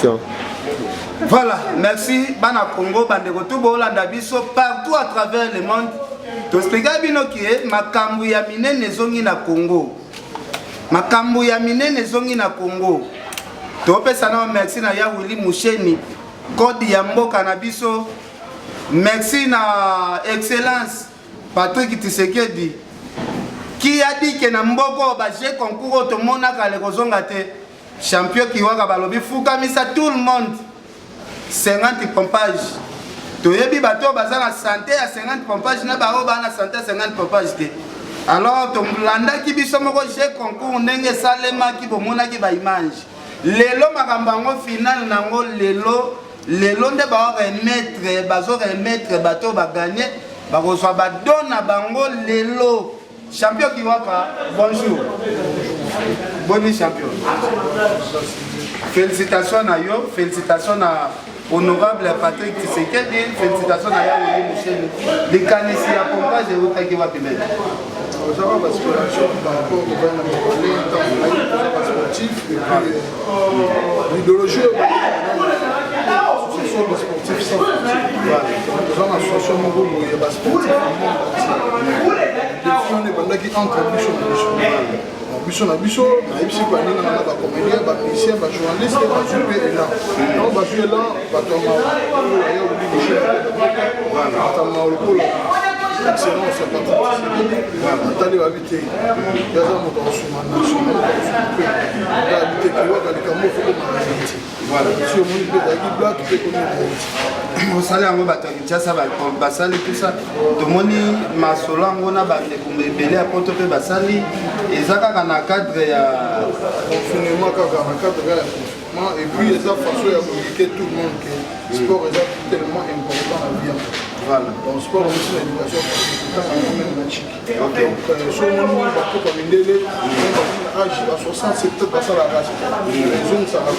Tika. Voilà, merci bana Congo bandeko tout bolanda biso partout à travers le monde. Tospeka bino kie makambo ya minene ezongi na Congo. Makambo ya minene ezongi na Congo. Topesa na merci na ya Willy Musheni, code ya mboka na biso. Merci na excellence Patrick Tshisekedi qui a dit que na mboko ba jeu concours tomonaka le kozonga te. Champion Kiwaka balobi fukamisa tout le monde 50 pompage toyebi bato oyo baza na sante ya 50 pompage na baoyo baa na sante ya 50 pompage te. Alors tolandaki biso moko jeu concours ndenge esalemaki, bomonaki baimage. Lelo makambo yango final nango lelo lelo nde baoremettre, bazoremettre bato oyo baganye, bakozwa badon na bango lelo. Champion Kiwaka, bonjour. Boni champion. Félicitations na yo, félicitations na honorable Patrick Tshisekedi, félicitations na ya Willy Musheni. Likanisi ya pompage eutaki wapi meme? Ozaka ba inspiration par rapport au bana mokole ntango ngai toza ba sportif et puis l'idéologie oyo association de sportifs sans frontières. Toza na association moko boye ya ba sportifs du monde entier. Défi wana ebandaki entre biso na biso biso na biso, nayebisi baninga nanga bacomédien, bamusicien, bajournaliste, bazwi mpe élan. Donc bazwi élan, bato ya mawa oyo aya Willy Michel, bato ya mawa lokola excellence ya Patrick Tshisekedi, atali babi te yaza moto akosuma nation, moto akosuma mpe yabi te kiwaka likambo fokoma réalité. Si omoni mpe ezalaki blague mpe ekomi réalité. Osali yango, bato ya Kinshasa basali tusa, tomoni masolo yango na bandeko ebele ya poto mpe basali. Eza kaka na cadre ya confinement, kaka na cadre kaka ya confinement. Et puis eza façon ya koéduquer tout le monde que sport eza tellement important na vie ya moto. Donc sport aussi na éducation, kotanga yango même na chiki. Donc so omoni bakoko mindele même bakomi na âge ba 60 70 basalaka sport, ezongisaka.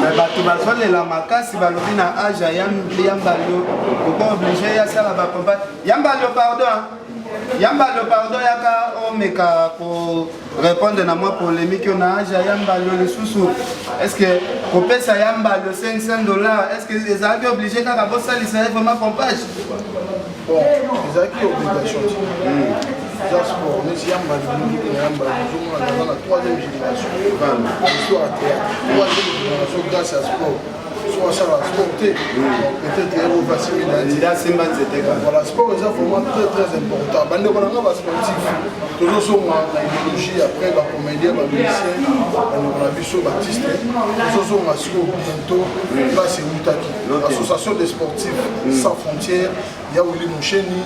Mais bato bazolela makasi, balobi na âge ya Yambalio oko obligé asala bapompa. Yambalio, pardon, hein. Yambalio, pardon, yaka omeka korépondre na mwa polémique oyo. Na âge ya Yambalio lisusu, est ce que kopesa Yambalio 500 $, est ce que ezalaki obligé kaka bosalisa ye vraiment pompage? Bon, ezalaki obligation te, eza sport. Neti Yambali, mingi na Yambali ozomona aza na troisième génération na histoire ya théâtre, troisième génération grâce à sport. So asala sport te, peut-être yekovasimina. Nde asimba nzete kaka. Voilà, sport eza vraiment très très important. Bandeko na nga basportif, tozozonga na idéologie après bacomédien, bamusicien, bandeko na biso baartiste, tozozonga sikoyo bientôt place eutaki, association des sportifs sans frontières ya Willy Musheni,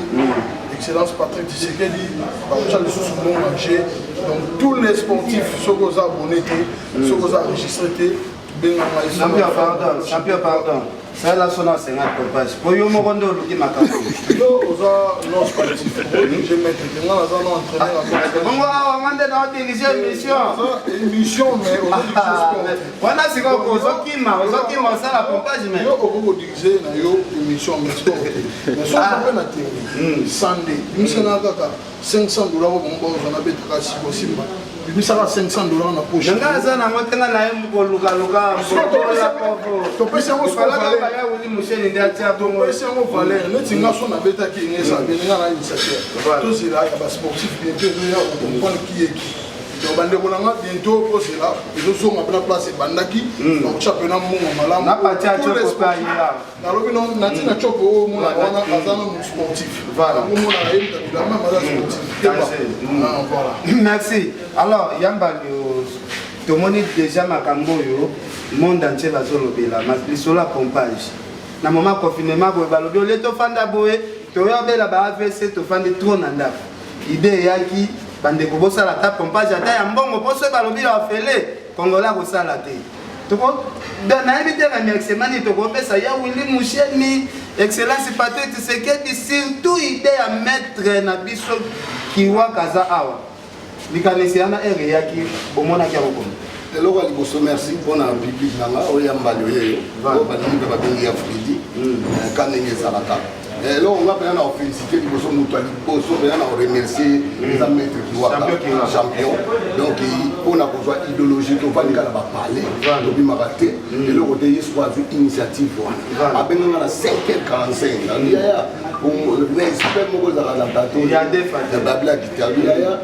excellence Patrick Tshisekedi, bakotia lisusu mbongo na jeu. Donc tous les sportifs, soki oza abonné te, soki oza enregistré te, benga ngai. Champion, pardon, champion, pardon, salela so na 50 pompage po yo moko nde oluki makambo. Yo oza non sportif, odirige maître te, nga naza no entraîneur. Bongo awa nga nde naodirige émission. Émission, mais ozodirige sport. Wana sikoyo ozokima, ozokima osala pompage, mais yo okoki kodirige na yo émission, mais sport te. Mais soki oza mpe na terrain sande, bimisana kaka 500 $ oyo bango bazwa na betaka sikosimba, bimisaka 500 $ na poche. Nga aza nango te, nga na ye kolukaluka. Topesi yango. Baya Willy Musheni nde atia bongo. Topesi yango valeur. Neti nga so nabetaki enge esa bien, nga na initiateur. Tozela ya basportif bientôt ezoya, ocomprendre qui est qui. Donc bandeko na nga, bientôt ozela ezozonga mpena place ebandaki, bakotya mpena mbongo malamu. Na pati ya Tshoko mpe aye. Nalobi no na ntina Tshoko oyo omonaka wana aza nanu sportif, omonaka ye moto bilamba, aza sportif. Ah, voilà. Merci. Alors Yambalio, tomoni déjà makambo oyo monde entier bazolobela, lisolo ya pompage na moment confinement boye. Balobi olie tofanda boye, toyobela ba AVC, tofandi trop na ndako. Idée eyaki, bandeko bosala ata pompage, ata ya mbongo, mpo soki balobi ya ofele, congolais akosala te. Nayebi te remerciement nini tokopesa ya Willy Musheni, excellence Patrick Tshisekedi, surtout idée ya maître na biso Kiwaka aza awa. Likanisi wana ere eyaki, bomonaki yango kono? Eloko ya liboso, merci mpona public na nga oyo ya mbali oyeyo, oyo balingi mpe babengi ya Fredi ka ndenge ezalaka. Eloko nga mpena na ofélicité liboso, moto ya liboso mpena na oremercier eza maître Kiwaka, champion. Donc mpona kozwa idéologie, tovandi kaka na bapale, tobimaka te, eloko te. Ye soko azwi initiative wana, abenganga na 5h45, abi yaya, respect moko ezalaka na bato ya bablaki te. Abi yaya,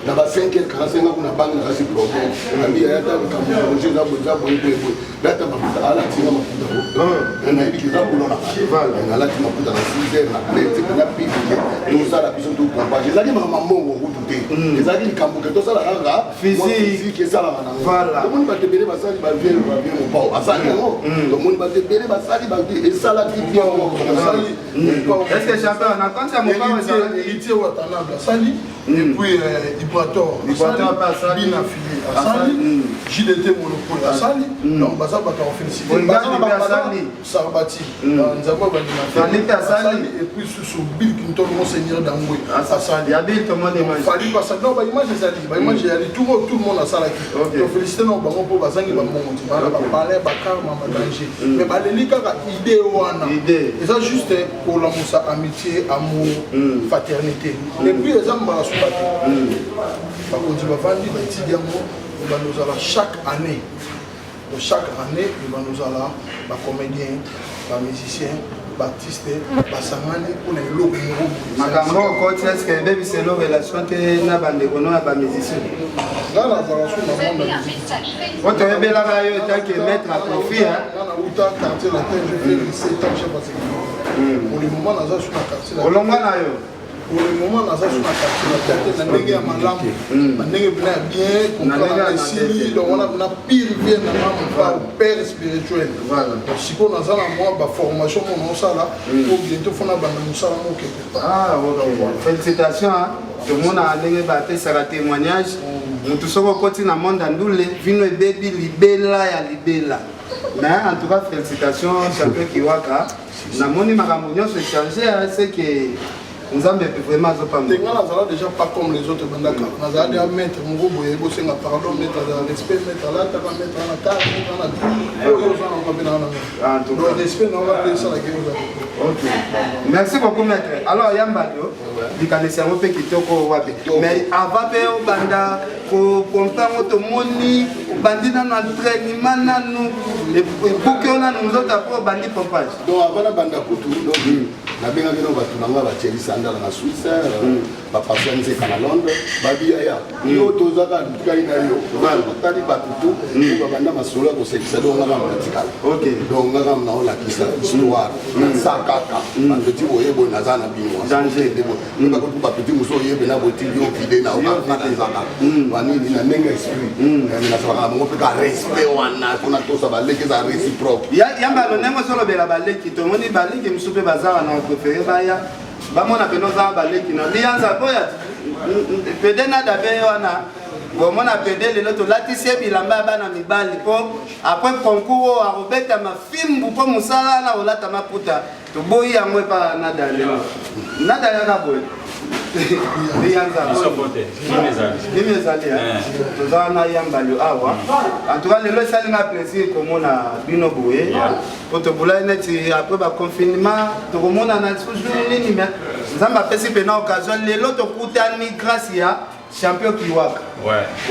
na ba 5h45 nga kuna bangi nakasi problème. Abi yaya, ta likambo, projet eza boye, eza boye, boye boye, lata maputa. Alatinga maputa, nayebi ke eza boulot na nalati maputa na 6 heures na bete mpena pibike. Tosala biso to pompage, ezalaki makambo mbongo kutu te, ezalaki likambo ke tosala kaka physique, esalaka nango. Tomoni bato ebele basali bavie bavie, mopao basali yango, tomoni bato ebele basali, esalaki bien. Basali. Est-ce que champion na compte ya mopao ezalaki? Héritier Watanabe asali, et puis Ibrator. Ibrator mpe asali. Bina Fili asali, JDT Monopole asali. Donc baza bato ya kofélicité. Olingani mpe asali. Sarbati Nzambe bandima. Fally mpe asali. Et puis susu Bill Clinton, Monseigneur Dangwe asali. Ya Bill, tomoni image. Fally mpe asali. Non, baimage ezali, baimage ezali, tout le monde asalaki. Tofélicité na bango mpo bazangi bambongo ti bana bapalais bakarma badanger, mais baleli kaka idée wana. Idée. Eza juste kolamusa amitié, amour, fraternité. Et puis eza mbala suka te. Bakonzi bavandi, baetidi yango, ebanda ozala chaque année. Donc chaque année ebanda ozala bacomédien, bamusicien, baartiste basangani mpona eloko moko boye. Makambo okoti, est-ce ebebiselo relation te na bandeko no ya bamusicien? Nga nazala so na monde ya musique. Po toyebelaka yo etanke maître à profit. Nga nauta Quartier Latin, je fais 7 ans chef à sécurité. Pour le moment naza so na Quartier Latin. Olongwa na yo. Pour le moment naza so na Quartier Latin te, na ndenge ya malamu, na ndenge mpena ya bien. Na ndenge ya Comprendre esili. Donc wana na pire vie na nga, mopao, père spirituel. Donc sikoyo naza na mwa baformation mo naosala po bientôt fona banda mosala mo quelque part. Ah, ok, félicitation, hein. Tomona ndenge bapesaka témoignage, motu soki okoti na monde ya ndule, vino ebebi libela ya libela. Mais en tout cas, félicitation, champion Kiwaka. Namoni makambo nyonso échange, c'est que Nzambe vraiment azopamba. Te, nga nazala déjà pas comme les autres. Bandaka nazala déjà maître moko boye, bosenga pardon. Maître azala respect, maître alataka, maître ana kar, maître ana oyo oza nango mpe naa nango. En tout cas. Donc respect nango nde esalaki ozala. Ok, merci beaucoup, maître. Alors yambadio, likanisi yango mpe kitoko wapi. Mais avant mpe obanda kopompe yango, tomoni obandi nanu entraînement, nanu ebuki oyo nanu nzoto, apres obandi pompage. Donc avant nabanda kutu, donc nabengaki no bato na nga, batieli sandala na Suisse, bapasa nzeka na Londres, babi yaya, yo tozaka tukali na yo, totali bato tu babanda masolo ya kosekisa. Donc ngaka natikala. Donc ngaka naolakisa histoire naza kaka bapeti boye naza na bino. Danger. Bakoki bapeti mosusu oyebe na botili yo vide na nazaka banini na ndenge esprit, nazalaka na bango mpe ka respect wana mpona tosa baleki, eza réciproque. Yambano, ndenge ozolobela baleki, tomoni baleki mosusu mpe baza wana, préféré baya bamona pene oza baleki na lianza boya pede nada mpe wana bomona pede. Lelo tolatisi ye bilamba ya bana mibali mpo après concours oyo akobetama fimbu mpo mosala wana kolata maputa, toboyi yango epa nada. Lelo nada yaka boye, lianza nini ezali, toza na yambalio awa. En tout cas lelo esalinga plaisir komona bino boye, po tobulai neti après baconfinement tokomonana toujours nini, mais Nzambe apesi mpena occasion, lelo tokutani grâce ya champion Kiwaka.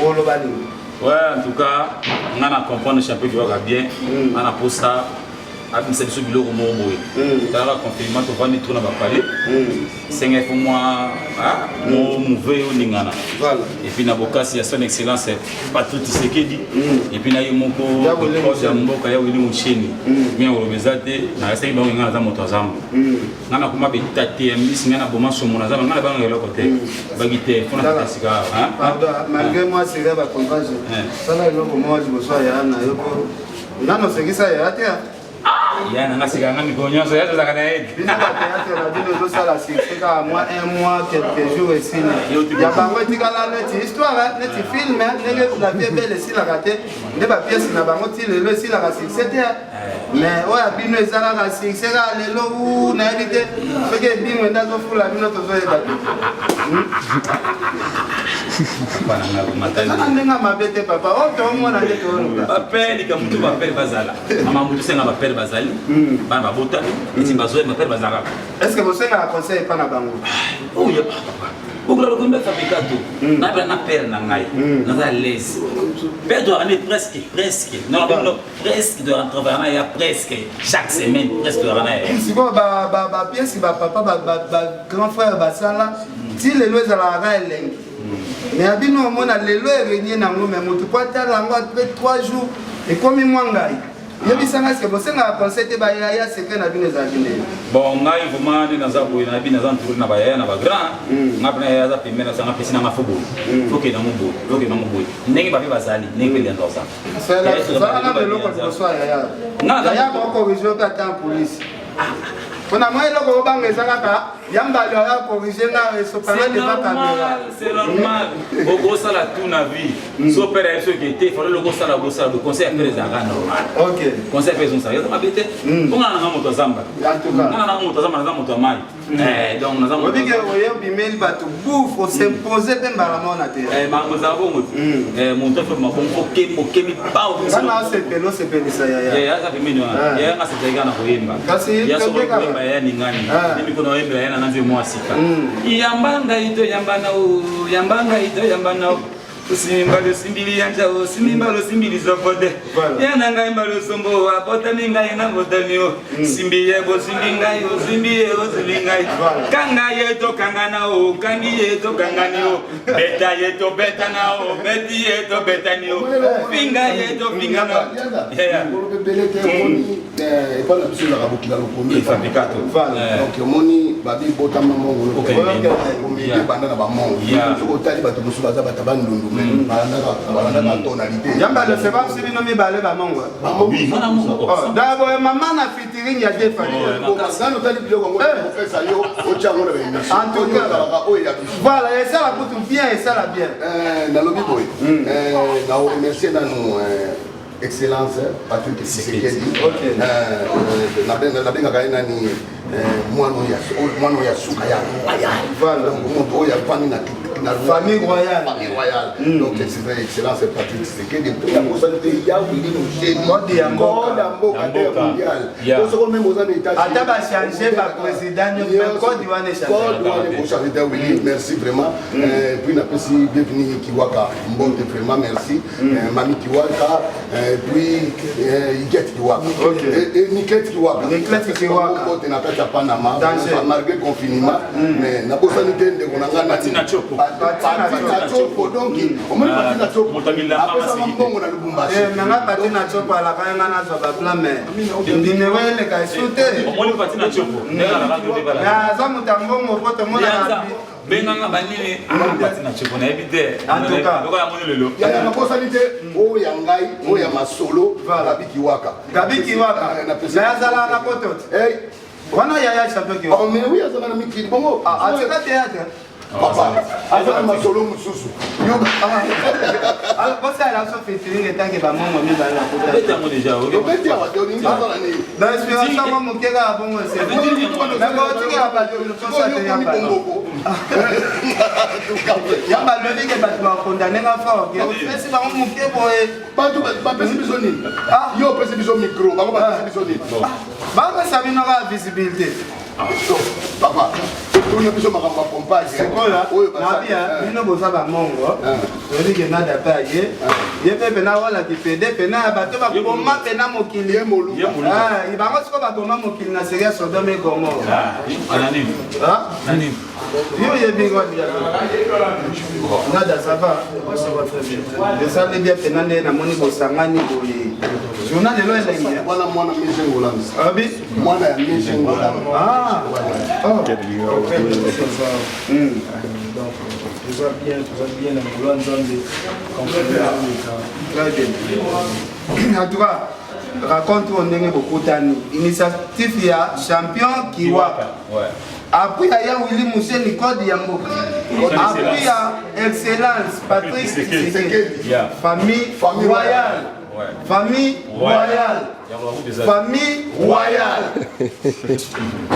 Oloba nini? Ouais, en tout cas nga na comprendre champion Kiwaka bien. Nga na posa abimisa biso biloko moko boye. Talaka confinement, tovandi trop na bapale, senga ifo mwa mo mouve oningana. Et puis na bokasi ya son excellence Patrick Tshisekedi, et puis na ye moko ya mboka ya Willy Musheni, mi koloba eza te. Nayesaki bango nga naza moto ya zamba, nga nakoma betate ya mbisi, nga naboma somo na zamba, nga na banga eloko te, baki te mpona kata sika. Pardon, malgré moi sika bacompage sala eloko moko liboso ya na yo, po nano osekisa ya te. Ya nanga sika nga mikolo nyonso ya tozalaka na ye. Bino bateatre na bino ezosala succès kaka mwa un mois, quelques jours, esili. Ya bango etikala neti histoire, neti film. Ndenge La Vie Belle esilaka te, nde bapièce na bango ti lelo esilaka succès te. Mais oyo ya bino eza kaka succès kaka lelo. U nayebi te soki ebingo nde azofula bino, tozoyeba te. Papa na ngai matali. Eza na ndenge ya mabe te papa. Oyo toomona nde tooloba. Bapere likambo to bapere bazala. Mama moto senga bapere bazali. Bana babotami. Eti bazoya bapere bazalaka. Est-ce que bosengaka conseil epa na bango? Oyo papa. Okola lokombe fabricato. Na bana na père na ngai. Naza à l'aise. Père doit ramener presque presque. Non, non, presque doit travailler ya presque chaque semaine presque doit ramener. Sikoyo ba ba ba pièces ba papa ba ba, ba grand frère basala ti lelo ezalaka kaka elengi. Mais ya bino omona lelo erenye nango mais motu po atala yango après 3 jours ekomi mwa ngai. Yebisa ngai eske bosengaka conseil te ba yaya secret na bino ezalaki ndenge? Bon ngai vraiment nde naza boye na bino naza entouré na ba yaya na ba grand. Ngai mpe na yaya aza pembeni na sanga pesi na nga fo boye. Fo kende yango boye, fo kende yango boye. Ndenge bape bazali, ndenge mpe lianza osala. Sala na eloko liboso ya yaya. Yaya akokorige yo mpe ata en police. Mpona mwa eloko obanga eza kaka ya mbali aya korige nga esopanga deva kamera. C'est normal. Okosala tout na vie. So père ayebi soki te, fallait loko osala bosala bo conseil ya père ezalaka normal. Ok. Conseil ya père ezongisaka eza mabe te. Mpo nga na nga moto ya zamba. Nga na nga moto ya zamba naza moto ya mai. Eh, donc naza moto. Obike oye obimeli bato bouf osimpose mpe mbala moko na te. Eh, makambo ezala bongo te. Eh, moto afe mabongo okemi okemi pao. Nga na osepela osepelisa yaya. Yaya aza pembeni wana. Yaya nga sepelaki kaka na koyemba. Kasi ya soko tobe kaka. koyemba yaya ningani. Nde mikolo naoyembela yaya na nga nzembo mwa sika. Yamba ngai to yamba na o, yamba ngai to yamba na o. Osimbi mbala osimbili yanja osimbi mbala osimbili zofode ya na ngai mbala osombo abotami ngai na botami o simbi ye bosimbi ngai osimbi ye osimbi ngai kanga ye tokangana o kangi ye tokangani o beta ye tobetana o beti ye tobetani o finga ye tofingana Koloba ebele te omoni epai na biso ezalaka bokila lokondo Fabricato. Donc omoni babi botama mongo komedi ebanda na bamongo soki otali bato mosusu baza bato bandundu me balandaka tonalité Yamba le c'est pas si bino mibale bamongo. D'abord mama na featuring ya Defali. Nano otali biloko yango opesa yo otya yango na baémission ozalaka oyo ya biso. Voilà, esala kutu bien, esala bien. Nalobi boye na remercier nanu excellence Patrick Tshisekedi. Nabengaka ye nani mwana oyo ya suka ya royal. Donc moto oyo avandi na famille royale. Famille royale. Donc excellence Patrick Tshisekedi. Nakosani te ya Willy Musheni. Code ya mboka. Code ya mboka te mondial. Soko même oza na États-Unis. Ata ba changer ba président nyonso mais code wana echange. Code wana ekochange te Willy. Merci vraiment. Puis napesi bienvenue Kiwaka Mbote vraiment merci. Mami Kiwaka puis Iget Kiwaka. Et Niket Kiwaka. Niket Kiwaka. Mbote na kati ya Panama malgré confinement mais nabosani te ndeko na ngai Patina Chopo. Patina Chopo donc omoni Patina Chopo apesaka mbongo na Lubumbashi. Nanga Patina Chopo alaka nga nazwa ba plan mais ndimero eleka esu te. Omoni Patina Chopo ndenge alaka nde bala. Aza moto ya mbongo po tomonaka benganga banini Patina Chopo nayebi te. En tout cas. Lokola namoni lelo. Yaya nabosani te oyo ya ngai oyo ya masolo Gabi Kiwaka. Gabi Kiwaka. Mais azalaka na poto te. Wana yaya champion Kiwaka. Oh mais oui azalaka na mikili bongo. Atika théâtre. Papa aza na masolo mosusu. Bosala biso featuring etanke bamongo mibale na kota. Obeti yango déjà. Obeti awa te olingi azala nini? Na inspiration mwa moke kaka bongo ese. Nakotikela bato posa te yamba. Yamba alobi ke bato bakondane nga fort. Opesi bango moke boye. Bato bapesi biso nini? Yo opesi biso micro, bango bapesi biso nini? Bapesa bino kaka visibilité. Papa, tuna biso makambo ya pompage. Sikola, nabia bino boza bamongo. Toyebi ke nada mpe aye. Ye mpe pena wala kipede pena ya bato bakoma pena mokili. Bango sikoyo bakoma mokili na serie ya Sodome et Gomorrhe. Yo oyebi ngo Nada, ça va? Esali bien pena nde namoni bosangani boye. Journal lelo elengi. Wana mwana Michel Ngolami. Abi? Mwana ya Michel Ngolami. Ah. Oh. Donc, toza bien, toza bien na ngolo ya Nzambe. Très bien. En tout cas, raconte oyo ndenge bokutani initiative ya champion Kiwaka. Appui ya ya Willy Musheni code ya mboka. Appui ya excellence Patrick Tshisekedi. Famille royale. Famille royale. Famille royale.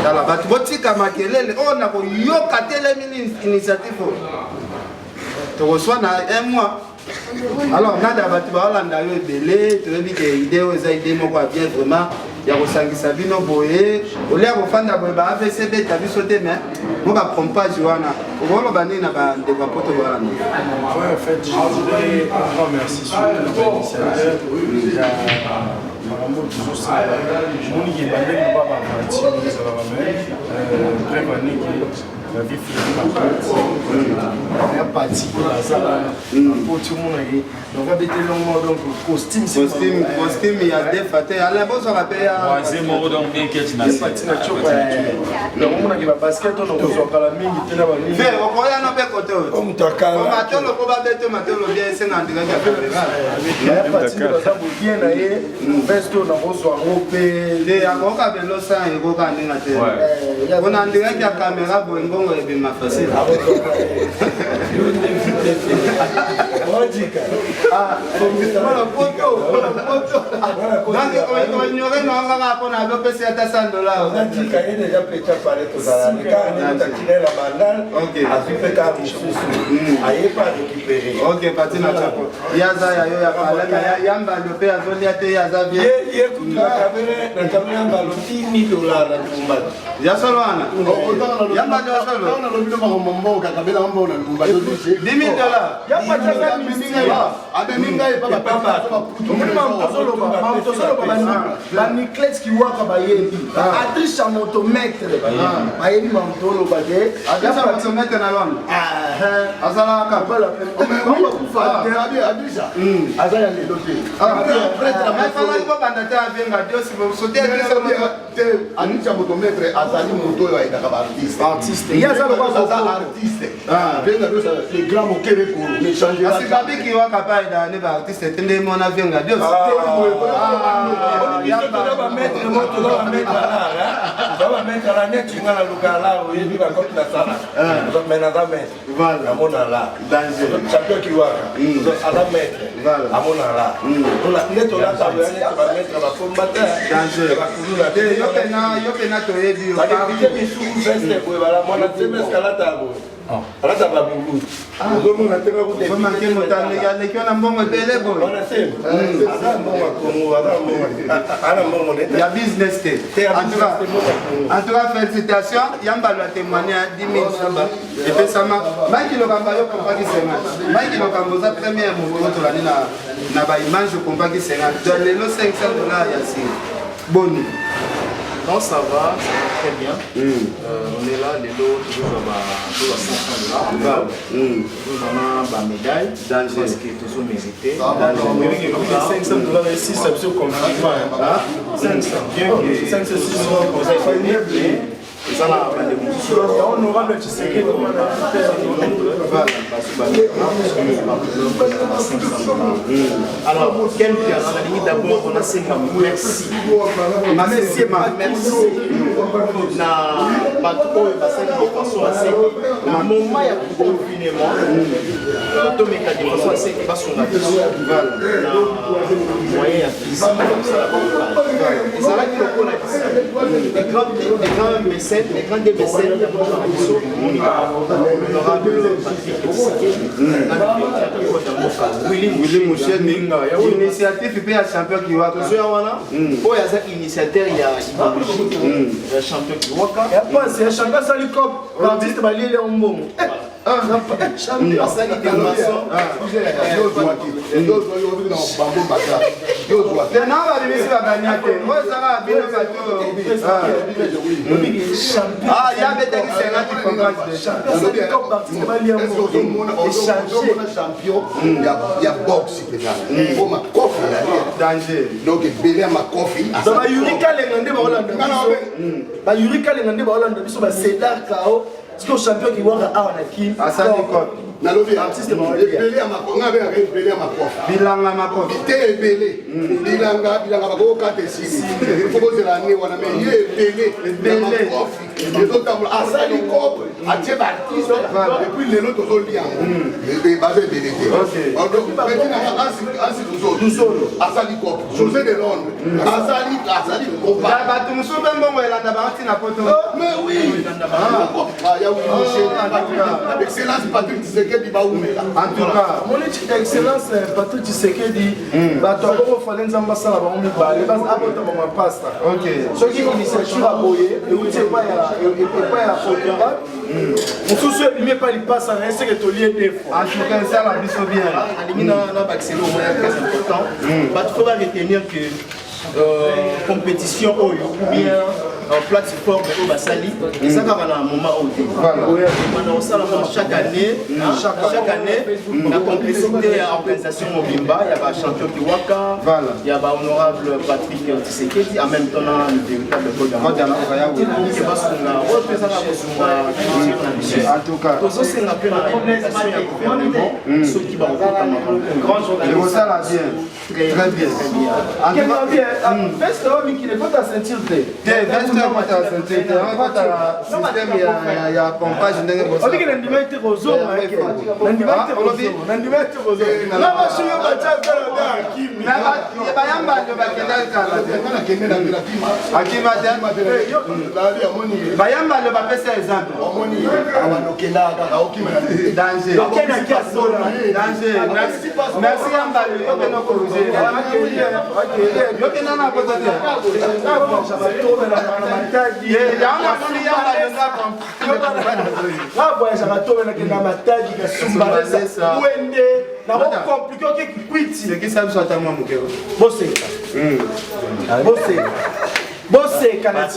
Tala bato botika makelele oyo nakoyoka telemi initiative oyo. Tokoswana un mois. Alors Nada, bato baolanda yo ebele, toyebi ke idée oyo eza idée moko ya bien vraiment ya kosangisa bino boye, olia kofanda boye ba AVC beta biso te, mais mo ba pompage wana okoloba nini na bandeko ya poto baolanda? Ouais, en fait, je dirais un grand merci surtout na bainitiateur ya makambo tozosala. Omoni ke ebandeli ba baaventure ezalaka, mais bref aneke la vie finit ya pati baza poti omonake donc abeteli yango, donc costume. Costume, costume ya defa te, ala bozwaka mpe ya Croisé moko, donc bien ketch na pati na tioko, donc omonake babasket oyo nakozwa kala mingi te na banini. Ve okoya no mpe kote oyo. Moto akala. Matolo po babete matolo bien, esenga ndirect ya caméra. Ya pati nde baza bobien na ye, veste oyo nakozwa yango mpe. Te, akoka belo san ekoka ndenge te mpona ndirect ya caméra boye, mbongo ebima facile. Ojika. Mpona poto poto, donc oignore nanga kaka mpona azopesi ata 100 $. Ojika ye déjà petit pale tozala kaka ndenge tatinela bandal. Azwi mpe kaka mosusu aye pa récupéré. Ok, pati na chapo ye aza ya yo ya paleme ya mbalo mpe azolia te, ye aza bien. Ye kutu na kamere mbalo 10 000 $ na Lubumbashi. Ya solo wana ya mbalo ya solo. Nalobi no makambo mboka kabela mbo na Lubumbashi. 10 000 $. Abemi ngai epa. Tozoloba baniclet kiwaka bayebi, actrice ya motomètre bayebi mamoto oloba te. Adresse motomètre na Londres azalaka. Adrisa aza ya lelo te. Falaki bobanda te, abenga diosi sote. Te, Adrisa motomètre azali moto oyo ayedaka baartiste. Artiste. Ye aza lokola aza artiste. Venga Dios, le grand mokere koro ne changera. Kasi babiki waka pa ayedaka nde baartiste te, nde mona venga Dios. Toza bamaître mo, toza bamaître alar, toza bamaître alar neti nga naluka alar, oyebi bakope nasala, mais naza maître. Amona la champion kiwaka aza maître, amona la nde tolata boya neti bamaître bafomba te. Bakuluna. Yo pena toyebi yo. Badéputé misusu veste boye, bala mwana tms alata boye, alata babulu, ozomona te. Omanke moto aleki wana mbongo ebele boye. Wana te, aza mbongo ya Kongo, aza mbongo, ana mbongo nete ya business te. En tout cas, félicitation ya mbalo ya témoigner 10 000 samba epesama. Mike Lokamba, yo kompaki 50. Mike Lokamba, oza première mokolo tolandi na baimage, okompaki 50, donc lelo 500 $ ya nsima, boni? Non, ça va, ça va très bien. On est là, les lots, toujours toujours 500 dollars. Nous avons la médaille. Danger. Parce que toujours mérité. 500 $ esi ça biso confinement 500, bien que 500 600 Eza na bandeko mosusu. Honorable Tshisekedi. Basu 500 $. Alors, quel piano nalingi d'abord onasenga merci. Merci. Merci na bato oyo basali de façon aseki na moment ya confinement, tomeka de façon aseki basunga biso na moyen ya physique ya kosala baouvrage. Ezalaki lokola les grands mécènes, les grands mécènes ya mboka na biso, honorable Patrick Tshisekedi na directeur ya mboka Willy. Willy Musheni, initiative mpe ya champion Kiwaka. Tozoya wana, oyo aza initiateur ya idéologie ya champion Kiwaka. Ya pasi ya champion asali cop, baartiste balieli yango mbongo. Champion asali de façon Te, na babimisi baganya te, oyo ezaka bino bato ya betaki 50 pompage. Asali cop, baartiste balia mbongo. Ozomona champion ya boxe mpenza po makofi ezali. Danger. Donc ebele ya makofi. Donc bayuri kalenga nde baolanda biso, bayuri kalenga nde baolanda biso, bacédar kao siko champion Kiwaka awa na Kim. Asali cop. Nalobi Artiste baolia. ebele ya makofi, nga abengaka ebele ya makofi. Bilanga makofi. Te, ebele bilanga, bilanga bakokata esili, fo kozela ne wana, mais ye ebele ya makofi. Ezotambola asali cope atie baartiste et puis lelo tozolia yango baza ebele te. Petit nanga Ansi Luzolo asali cope, José de Londres asali asali cope. Bato mosusu mpe mbongo elanda bango ntina poto. Mais oui, ya Willy Excellence Patrick Tshisekedi baumela. En tout cas, moni Excellence Patrick Tshisekedi, bato ya bongo fale Nzambe asala bango mibale, abota bango mapasta. Soki initiative ya boye euti epai ya Portugal, mosusu ebimi epai lipasa na ye, seke tolie deux fois. En tout cas, esala biso bien. Alingi na bakiselo moya très important, bato faut baretenir que compétition oyo ou bien plateforme oyo basali eza kaka na moment oyo te, banda kosalama chaque année, chaque année, na complicité ya organisation mobimba ya bachampion Kiwaka, ya bahonorable Patrick Tshisekedi, en même temps na le véritable Code basunga oyo mpe ezaka kosunga culture na biso. Tozosenga mpe na implication ya gouvernement soki bakokota makambo. Ekosala bien. Très bien. En tout cas, veste oyo mikili ekota ceinture te. Te, veste ekota ceinture te, ekota système ya pompage ndenge. Obiki na ndima ete kozonga, na ndima ete kozonga, na ndima ete kozonga na basuyo batya kala akimi. Bayamba nde bakendaki kala te, akima te. Bayamba nde bapesa exemple. Danger, danger. Merci Yambalo, yo mpe nokorige, yo mpe nana kota te. Yango namoni Yambalo nga voyageaka to nakenda Matadi, Kasumbalesa, Wende, nakokomplike oke Kikwiti. Sekisa biso ata mwa moke. Boseka, boseka, boseka na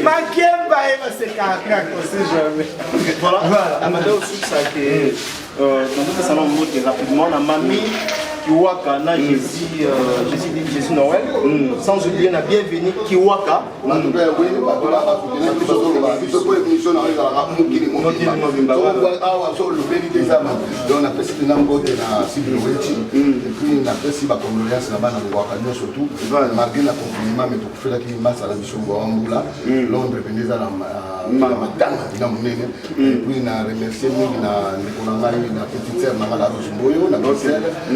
makemba ye, basekaka kaka, on sait jamais. Voilà, amanda osukisake nazopesa na mbote rapidement na Mami Kiwaka na Jésus, Jésus, Jésus Noël, sans oublier na Bienvenu Kiwaka. En tout cas, oui, bato basoutenir biso, tozoloba biso po émission na oyo ezalaka mokili mobimba awa, so olobeli te eza. Donc napesi mpena mbote na Sibilo Weti et puis napesi bacondoléance na bana Lowaka nyonso tout, malgré na confinement, mais tokufelaki masala biso Ngwawa Mbula. Londres mpenza eza na matanga mpena monene. Et puis na remercier mingi na ndeko na ngai, na petite sœur na ngai, la Rose Mboyo na Bruxelles. Et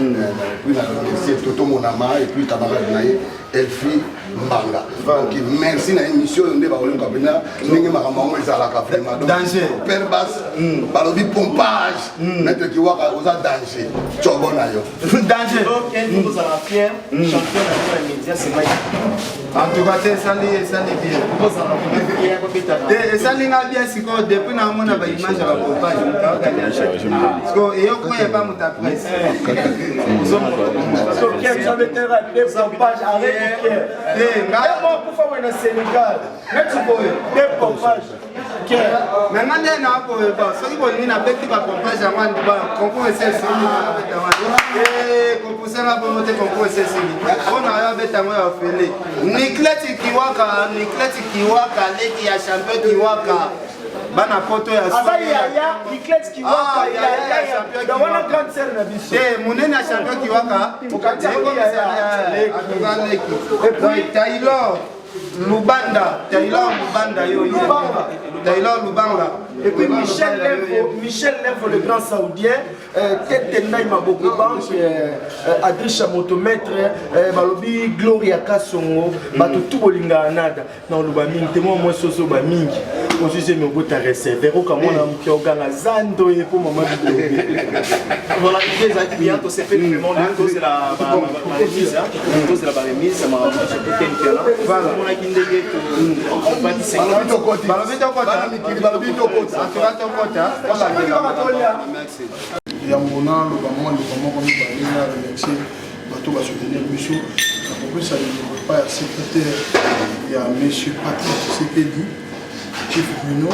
puis na remercier Toto Monama et puis camarade na ye Elfi Mbanga. Donc merci na émission oyo nde bakoyoka mpena ndenge makambo yango ezalaka vraiment. Donc Danger. Père Bas balobi pompage, maître Kiwaka oza danger, tsobo na yo. Danger. Ok, tozala fier, champion na biso ya média, c'est Mike. En tout cas te, esali esali bien. Tozala fier, kobetana. Te, esali nga bien. Sikoyo depuis naomona baimage ya bapompage, sikoyo eyoko yeba moto ya presse. Deux pompage, arrête. Kufa boye na Sénégal neti boye, deux pompage. Mais nga nde nakoye ba soki bolingi nabeti bapompage yango, concours esi esili, nabeta wana kopusanga bongo te. Concours esi esili mpona yo abeta yango ya ofele. Nikleti Kiwaka, Nikleti Kiwaka, leki ya champion Kiwaka, bana poto ya Aza yaya Nikleti Kiwaka. Ah, yaya ya champion. Donc wana grande sœur na biso. Te, monene ya champion Kiwaka. Okati yango yaya. Atuka leki. Et puis Taylor Lubanda, Taylor Lubanda, yo Lubanga. Taylor Lubanga. Et puis Michel Lemfo, Michel Lemfo, le grand saoudien, Tete Ndai Maboko Bank, Adrisha Motomètre, Balobi Gloria Kasongo, bato tout bolinga nada, na oloba mingi te, mwa mwasi ozoba mingi, ozwi mi obota receveur, okamona moke oganga zando ye mpo mama bilobe. Voilà, idée ezalaki bien, tosepeli vraiment ndenge tozela baremise, tozela baremise makambo nyonso totempiana, omonaki ndenge tobaki. Balobi tokoti. Balobi tokota. Bana mikili balobi tokota. Antuka tokota. Merci. Yango naloba mwa liloba moko mibale, na remercier bato basoutenir biso. Nakopesa liloba epai ya secrétaire ya monsieur Patrick Tshisekedi, Chief Bruno,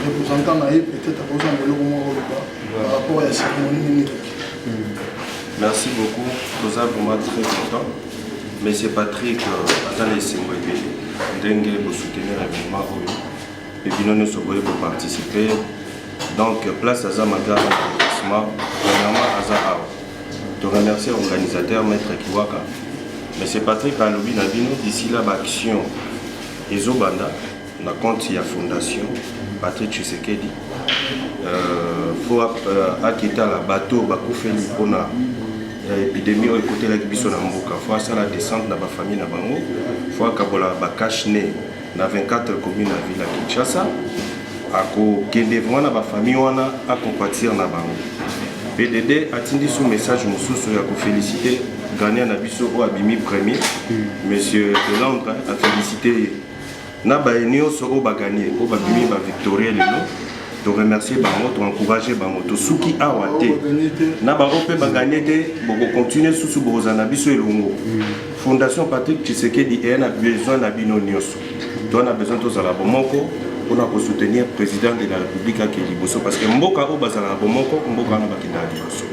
représentant na ye, peut-être akozanga eloko moko koloba par rapport ya cérémonie nini eleki. Merci beaucoup. Toza vraiment très content. Monsieur Patrick, aza na esengo ebele ndenge bosoutenir événement oyo mpe bino nyonso boye boparticipe. Donc place aza magara na premièrement aza awa. Toremercier organisateur maître Kiwaka. Monsieur Patrick alobi na bino d'ici là baaction ezobanda. na compte ya fondation Patrick Tshisekedi. Euh, faut euh, akitala bato bakufeli mpona ya epidemie oyo ekotelaki biso na mboka faut asala descente na bafamille na bango faut akabola bacache ne na 24 commune ya ville ya Kinshasa akokende vraiment na bafamille wana acompatir na bango PDD atindi su message mosusu ya kofélicite gagnant na biso oyo abimi premier monsieur de Londres afélicite ye na baye nyonso oyo baganye oyo babimi bavictorie lelo toremercie bango toencourage bango tosuki awa te na bango mpe baganye te bokokontinue susu bokozala na biso elongo fondation Patrick Tshisekedi eya na besoin na bino nyonso toa na besoin tozala bomoko mpona kosoutenir président de la république ake liboso parce que mboka oyo bazalaka bomoko mboka wana bakendaka liboso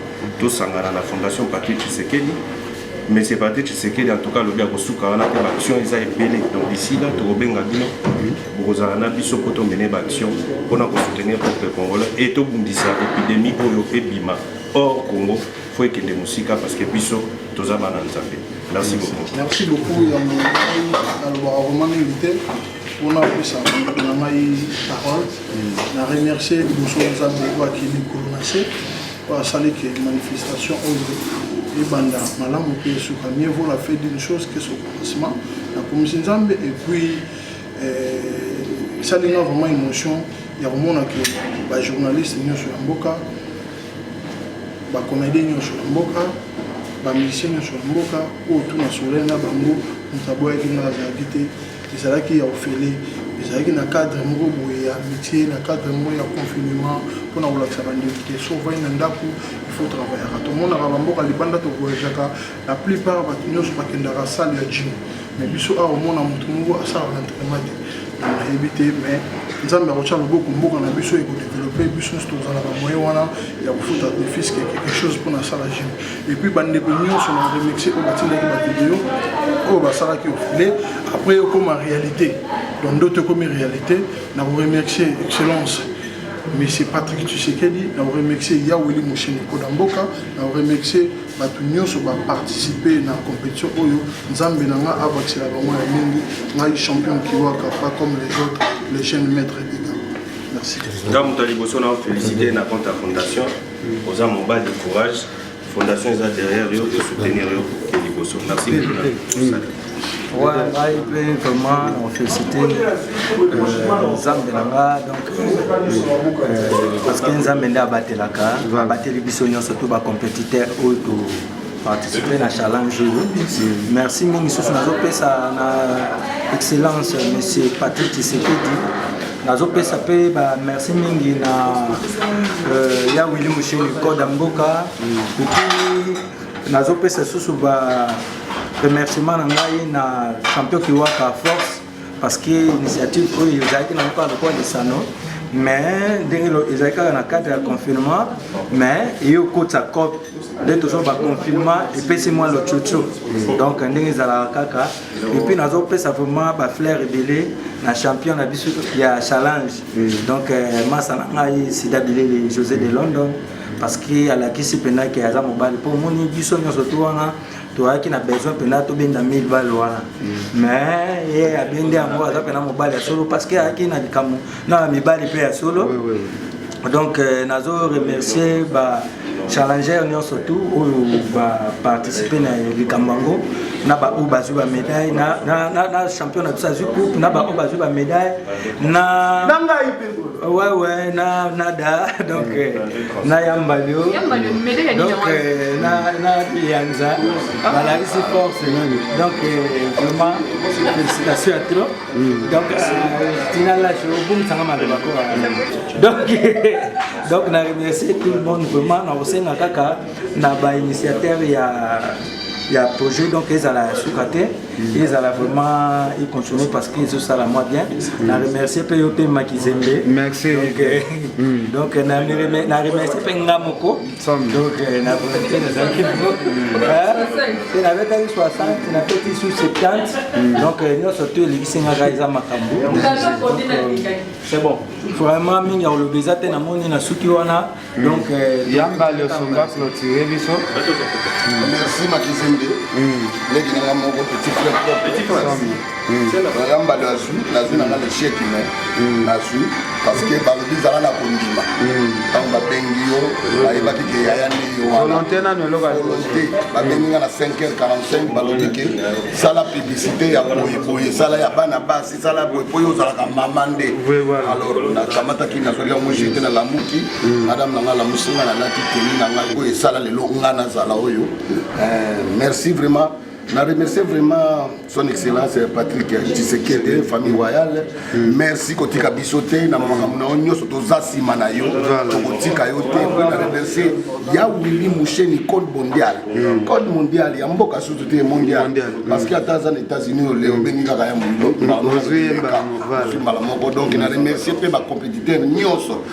tosangana na fondation Patrick Tshisekedi. Monsieur Patrick Tshisekedi en tout cas alobi akosuka wana te baaction eza ebele donc d'ici là tokobenga bino bokozala na biso mpo tomene baaction mpona kosoutenir peuple congolais e tobundisa épidémie oyo ebima hors Congo faut ekende mosika parce que biso toza bana Nzambe. Merci beaucoup. Merci beaucoup ya ngai nalobaka vraiment mingi te mpona apesa bandeko na ngai parole na remercier liboso Nzambe oyo akili likolo na se oyo asali ke manifestation oyo ebanda malamu mpe esuka. Mieux vaut la fin d'une chose que son commencement. Nakomisi Nzambe et puis esali nga vraiment émotion ya komona ke bajournaliste nyonso ya mboka, bacomédien nyonso ya mboka, bamusicien nyonso ya mboka oyo tuna soleil na bango moto aboyaki nga azalaki te. Ezalaki ya ofele, ezalaki na cadre moko boye ya amitié, na cadre moko ya confinement mpona kolakisa bandeko te so ovandi na ndako il faut travaillaka. Tomonaka bamboka libanda, tovoyageaka, la plupart bato nyonso bakendaka salle ya gym, mais biso awa omona moto moko asalaka entraînement te. Nayebi te, mais Nzambe akotya loboko, mboka na biso ekodéveloppe, biso nyonso tozala bamoyen wana ya kofuta bénéfice quelque chose mpona asala gym. Et puis bandeko nyonso na remercier oyo batindaki bavideo oyo basalaki ofile après ekoma réalité, donc ndoto ekomi réalité. Na koremercier excellence monsieur Patrick Tshisekedi, na koremercier Yaweli Mosheni Koda mboka, na koremercier bato nyonso baparticipe na compétition oyo. Nzambe na nga abakisela bango ya mingi. Ngai champion Kiwaka, pas comme les autres, les jeunes maîtres Giga. Merci. Nga moto ya liboso na félicité na compte ya fondation. Oza mobali, courage, fondation eza derrière yo, tosoutenir yo ke liboso. Merci beaucoup. Ouais, ngai mpe vraiment na félicité Nzambe na nga donc parce que Nzambe nde abatelaka, abateli biso nyonso to bacompétiteur oyo to participe na challenge oyo. Merci mingi susu nazopesa na excellence monsieur Patrick Tshisekedi, nazopesa mpe bamerci mingi na ya Willi Musheni Koda mboka, et puis nazopesa susu ba remerciement na ngai na champion Kiwaka Force parce que initiative oyo ezalaki na moko lokola lisano, mais ndenge ezalaki kaka na cadre ya confinement, mais eye okotisa cop nde tozo baconfinement epesi mwa lochocho, donc ndenge ezalaka kaka. Et puis nazopesa vraiment bafleur ebele na champion na biso ya challenge, donc masa na ngai Sida Bilele José de London, parce que alakisi mpenza ke aza mobali mpo omoni biso nyonso to wana toyaki na besoin mpenza tobenda 1000 bale wana, mais ye abendi yango, aza mpenza mobali ya solo parce que ayaki na likambo na mibali mpe ya solo. Donc nazo remercier ba challenger nyonso tu oyo baparticipe na likambo yango, na baoyo bazwi bamédaille, na champion na biso azwi coupe, na baoyo bazwi bamédaille, na ouais, na nada, donc na Yambalio, donc na Yanza balakisi force. Donc vraiment félicitations à trop. Donc tina lâche obumisanga maloba ko. Donc na remercier tout le monde vraiment. Na kosenga kaka na bainitiateur ya projet, donc ezala ya suka te, ezala vraiment econtinue parce que ezosala mwa bien. Na remercier mpe yo mpe Makizembe. Merci. Donc na remercier mpe nga moko, donc na volonté nazalaki nango te, nabetaki 60, napeti su 70, donc nyonso to elekisi ngaka eza makambo. C'est bon, vraiment mingi ya koloba eza te, namoni na suki wana. Donc Yamba Losonga clôturer biso. Merci. Merci Makizembe. Leki na nga moko petit frère propre. Petit frère. Ya mbala azwi, nazwi na nga l'échec mais nazwi parce que balobi zala na kondima. Ntango babengi yo, bayebaki ke yaya nde yo wana. Volonté nanu eloko ya liboso. Volonté. Babengi nga na 5h45 balobi ke sala publicité ya boye boye, sala ya bana basi, sala boye po yo ozalaka mama nde. Alors nakamataki nazwaki yango jete nalamuki, madame na nga alamusi nga nalati tenue na ngai oyo esala lelo nga nazala oyo. Merci vraiment. Na remercier vraiment son excellence Patrick Tshisekedi, famille royale. Merci kotika biso te na makambo na yo nyonso toza nsima na yo, tokotika yo te. Mpe na remercier ya Willy Musheni, code mondial, code mondial ya mboka susu te mondial, parce que ata aza na États-Unis ole obengi kaka ya Mwilo ozwi mbala moko. Donc na remercier mpe bacompétiteur nyonso,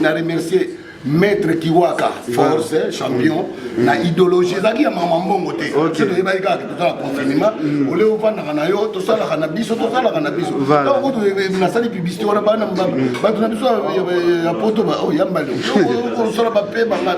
na remercier maître Kiwaka force champion na idéologie ezalaki ya mama mbongo te. So toyebaki kaka toza na confinement, ole ovandaka na yo, tosalaka na biso, tosalaka na biso. Ntango kutu nasali publicité wana, bana bato na biso ya poto yambali osala bape banga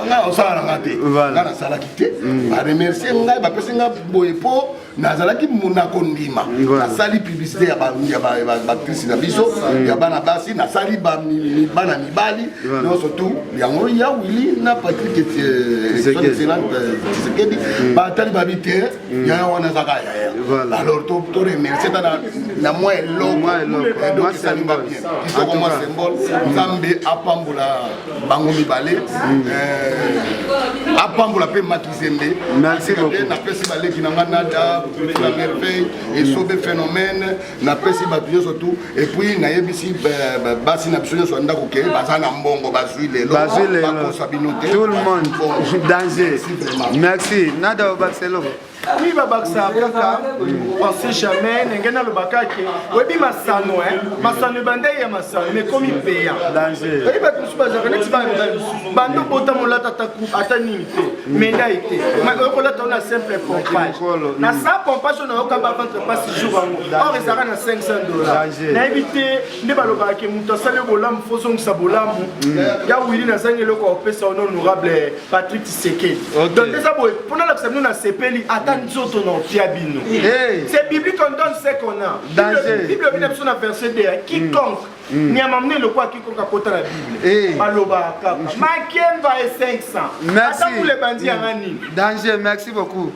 nga osala na nga te, nga nasalaki te. Baremercie ngai, bapesi nga boye mpo nazalaki na kondima. Nasali publicité ya baactrice na biso ya bana basi, nasali bana mibali nyonso tu. Yango ya Willy na Patrick son excellent Tshisekedi batali babi te yaya wana azaka yaya. Alors to remercie ta na mwa eloko, donc esalinga bien kitoko, mwa symbole. Nzambe apambola bango mibale, apambola mpe Makizembe. Merci beaucoup. Napesi baleki na nga Nada la merveille, Esobe phénomène, napesi bato nyonso tu. Et puis nayebisi basi na biso nyonso ya ndako ke baza na mbongo, bazwi lelo. Bazwi lelo. Bakosa bino te. Tout le monde danger. Merci Nada Obaxelo. Oui, babakisaka kaka, on sait jamais. Ndenge nalobaka ke oyebi masano, masano ebandai ya masano mais ekomi payant. Oyebi bato mosusu bazalaka neti bana mibali mosusu bando bota molata ata nini te, médaille te, oyokolata na simple pompage na sa pompage oyo nayoka baventre pasi jour yango, or ezalaka na 500 $. Nayebi te nde balobaka ke moto asali yo bolamu fo ozongisa bolamu. Ya Wili, nazangi eloko ya kopesa ono honorable Patrick Tshisekedi. Donc eza boye mpo nalakisa bino nasepeli ata nzoto na opia bino. C'est biblique, on donne ce qu'on a. Bible bina biso na verset 2, quiconque nyama mne lokola quiconque akota na Bible balobaka kaka makemba e 500 ata kule bandi yanga nini. Danger, merci beaucoup.